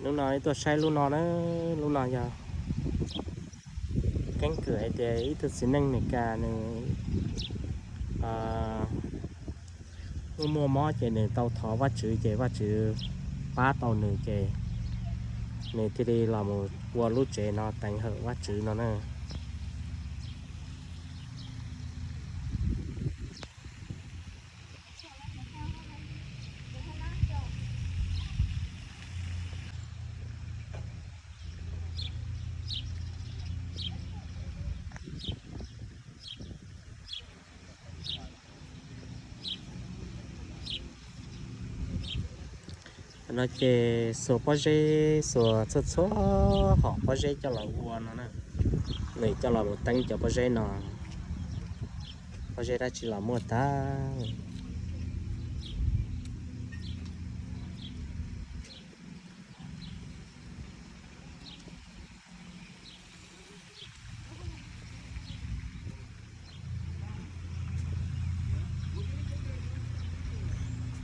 Hnub no tuaj saib lub no na, lub no yog keeb kwm hais tias ib tug txiv neej Meskas nws muaj muaj mob ces nws tau thov Vajtswv ces Vajtswv pab tau nws ces nws thiaj li los mus ua lub tsev no teev hawm Vajtswv no na. No ces xuas pob zeb, xuas txhua txhua hom pob zeb coj los ua no na, nws coj los mus teeb cov pob zeb no, pob zeb dab tsi los muaj tag.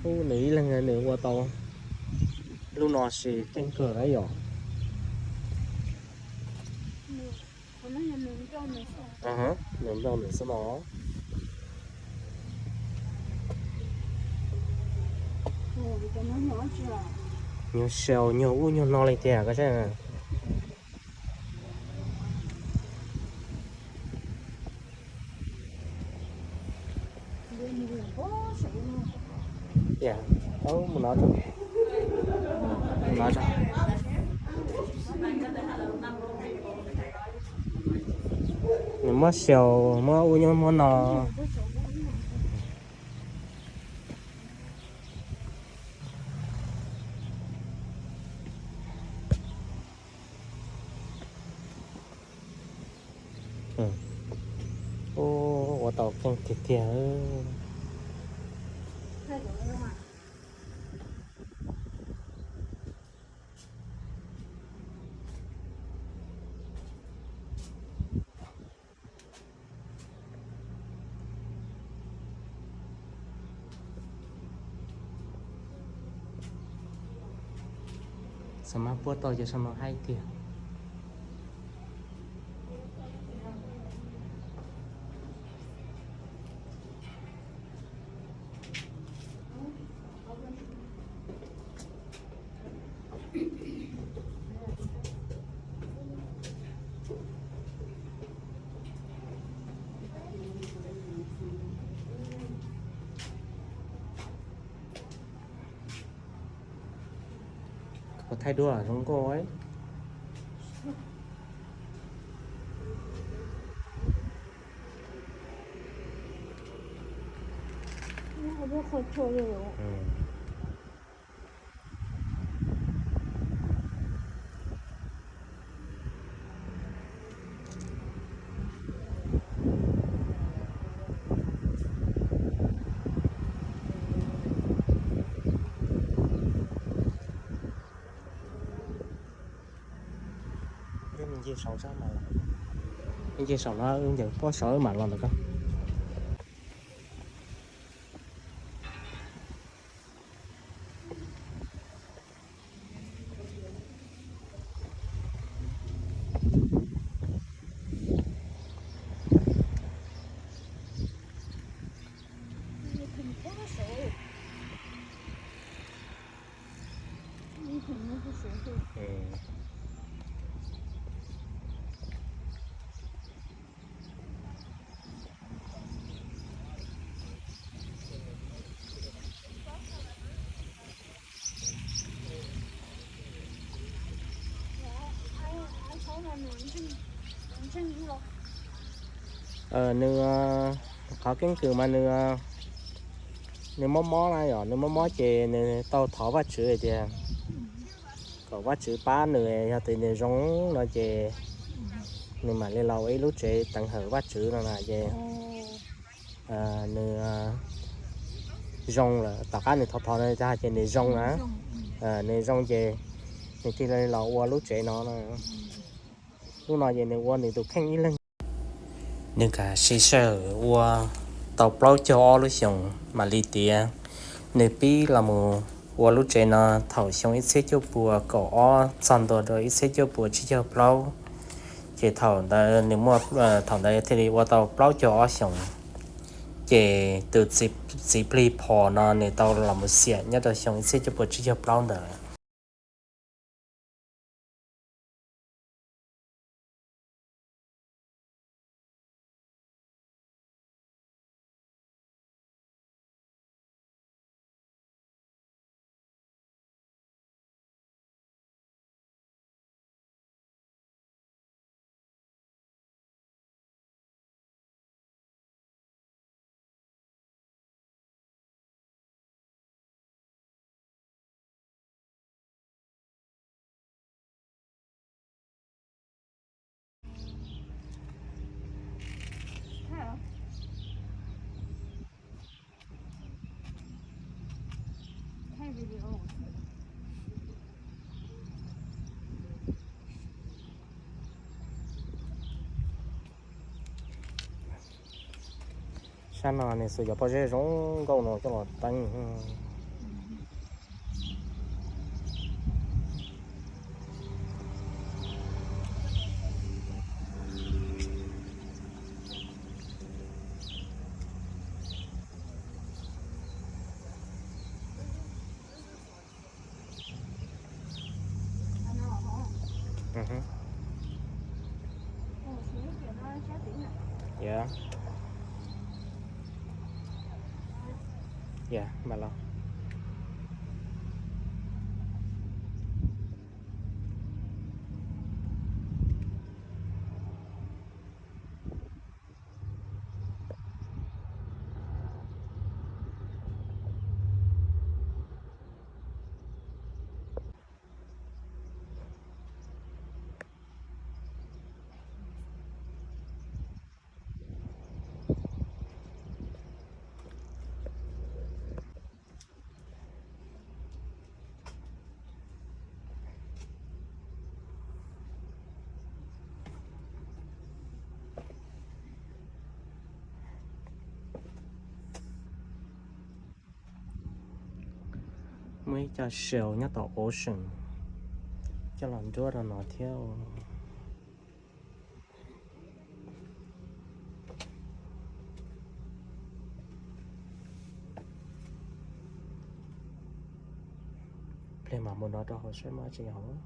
Ub, nws ib leeg nws ua tau lub no ces keej kawg lawm yom. Nws nplooj nws xwb no. Nyuag sau nyuag ub nyuag no li tiag koj saib. Mus no, mus no. Nws muab xyaum muab ub nyuag muab no. Ua tau keej tiag tiag. Xav mas puab tau ces sau no haib tiag. Kuv thaij duab zoo nkauj. Ncig saum no, ncig saum no, ncig pob saum mam los ntawm ko. Nws, qhov keeb kwm mas nws, nws mob mob na yom, nws mob mob ces nws tau thov Vajtswv hais tias kom Vajtswv pab nws, yog tias nws zoo no ces nws mam li los ua ib lub tsev teev hawm Vajtswv no na ces nws zoo lawm, tom qab nws thov thov no ces nws zoo na, nws zoo ces nws thiaj li los ua lub tsev no na. Lub no ces nws ua nws tus kheej ib leeg. Nws kam siv sij hawm ua tau plaub caug ob lub xyoos mam li tiav. Nws pib los mus ua lub tsev no thaum xyoo ib txhiab cuaj puas kaum ob txog ntua rau ib txhiab cuaj puas tsib caug plaub, ces thaum ntawd nws muaj, thaum ntawd thiaj li ua tau plaub caug ob xyoos. Ces tus txiv plig phom no nws tau los mus xiam nyob rau xyoo ib txhiab cuaj puas tsib caug plaub ntawd. Sab no nws xuas cov pob zeb zoo nkauj no coj los teeb. Muaj ib co shelf nyob tom ocean coj los nruab rau no thiab. Pliag mam mus no rau hauv saib muaj tseem hauv.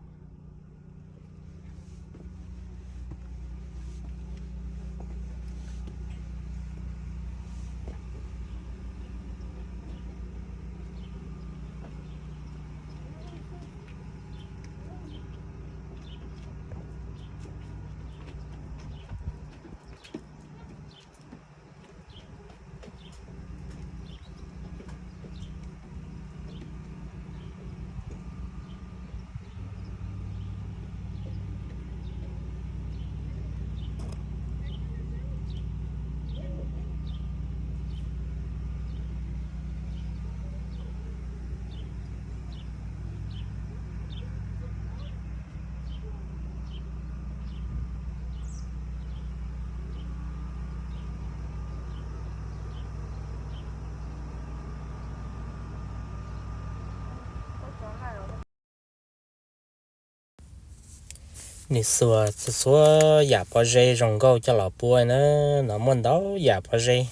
Nws xuas txhua yam pob zeb zoo nkauj coj los puab na, no muaj ntau yam pob zeb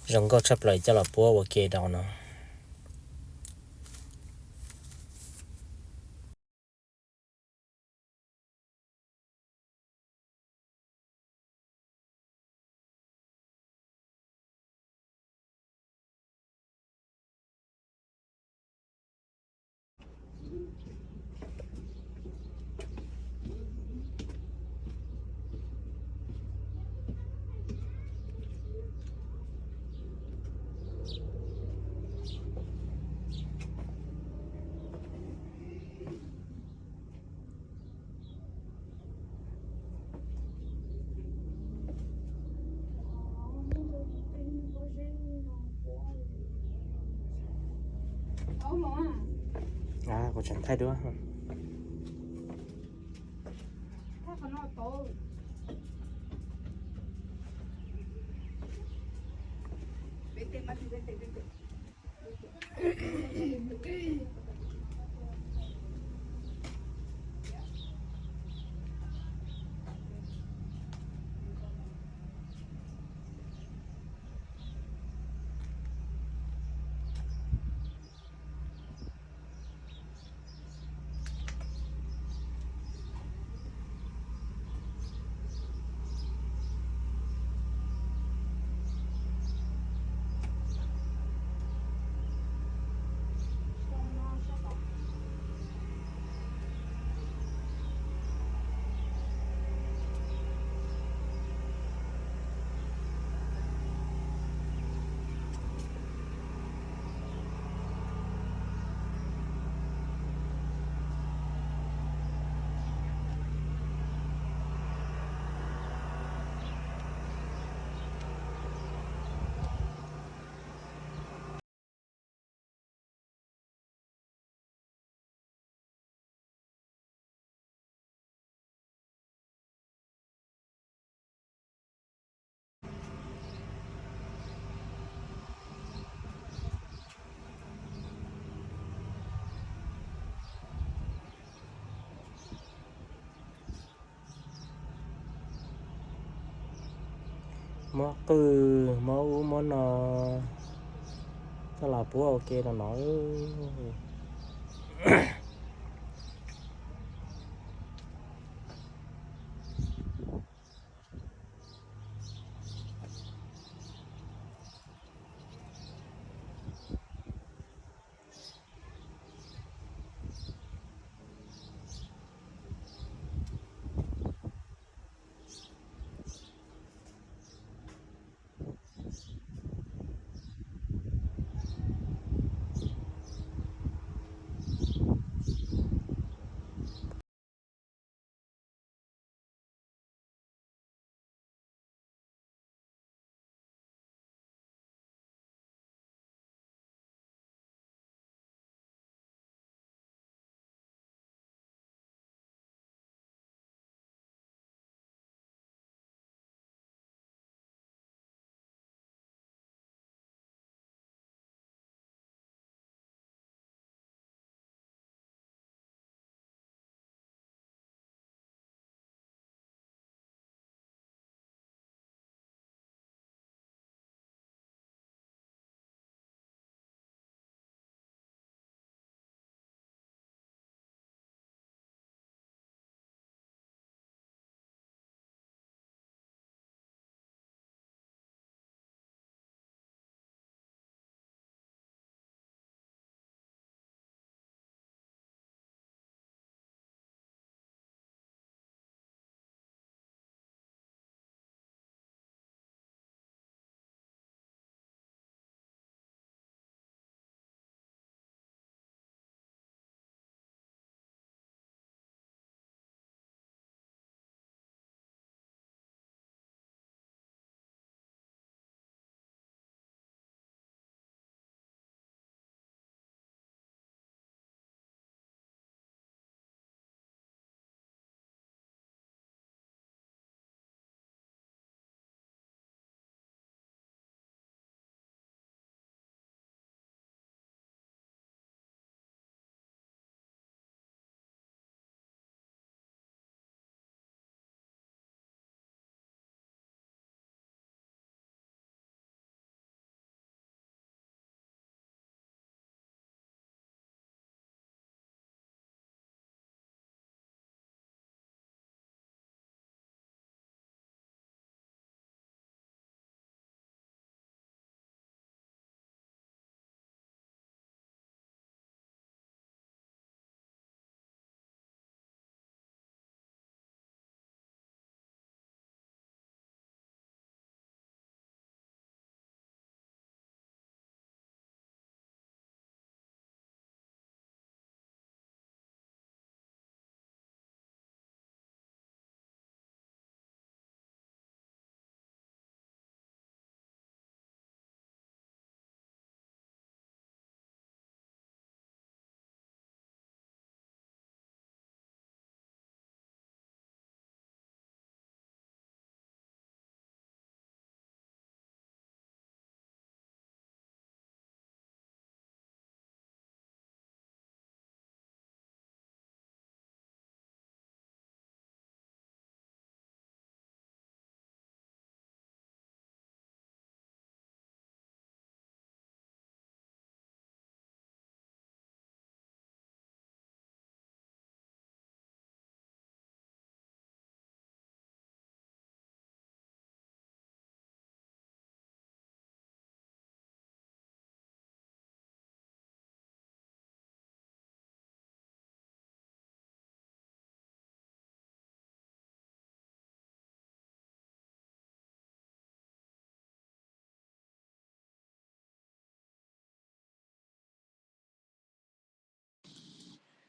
zoo nkauj tshaj plaws coj los puab ua ke rau no. Kuv tseem thaij duab. Muab qwj, muab ub muab no coj los puab ua ke no no.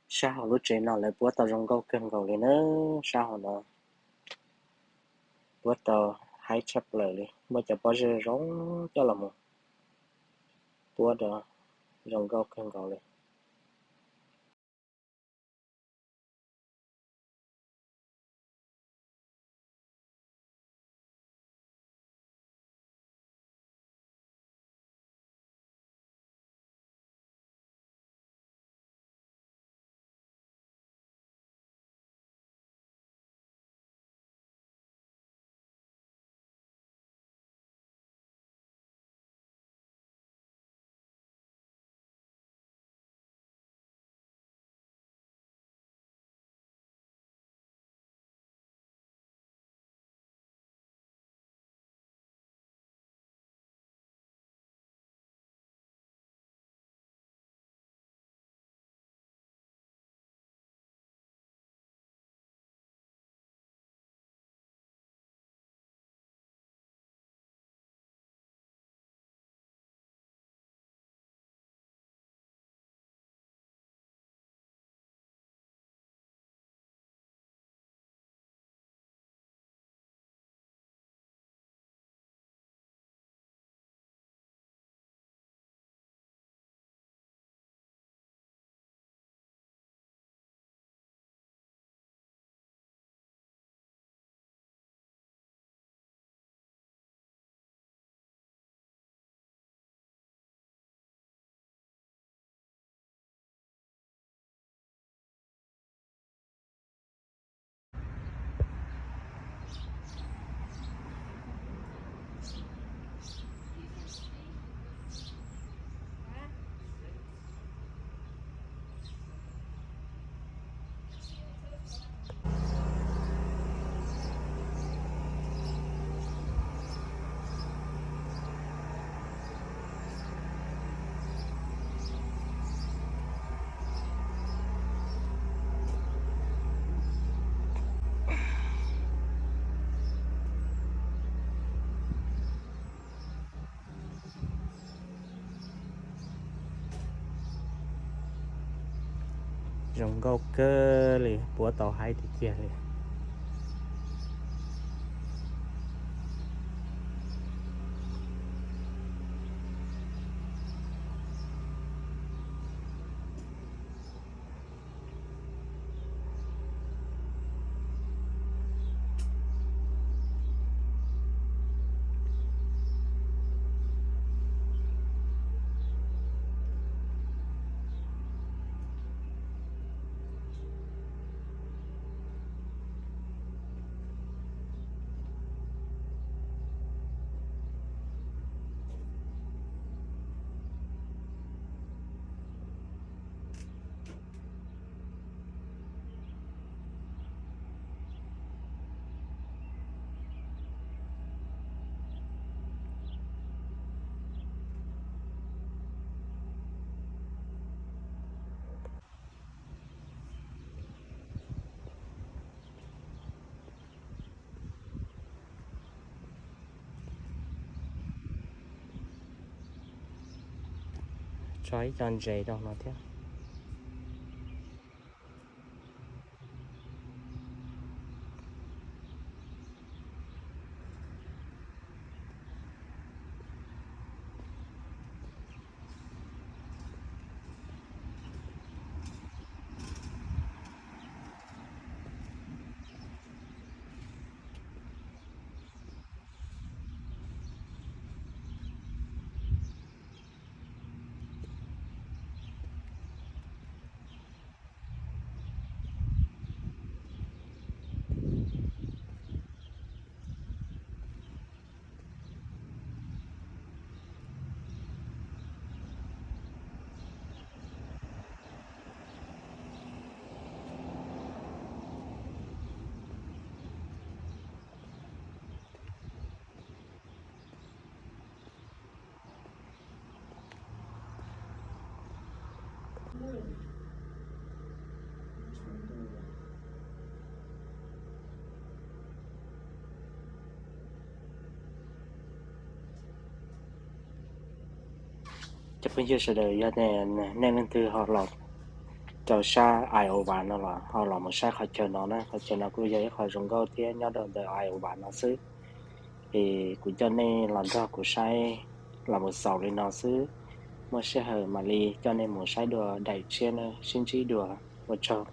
Sab hauv lub tsev no lawv puab tau zoo nkauj kawg nkaus li na. Sab hauv no puab tau haib tshaj plaws li, muaj cov pob zeb zoo coj los mus puab rau, zoo nkauj kawg nkaus li. Zoo nkauj kawg li, puab tau haib tiag tiag li. Tso ib co ntses rau no thiab. Cov phooj ywg sawv daws, yog nej leej twg ho los rau sab Iowa no los ho los mus saib qhov chaw no na. Qhov chaw no kuj yog ib qho zoo nkauj thiab nyob rau ntawm Iowa no xwb. Es kuv coj nej los nrog kuv saib, los mus xaus li no xwb. Muaj sij hawm mam li coj nej mus saib dua daim tshiab na, sib ntsib dua, ua tsaug.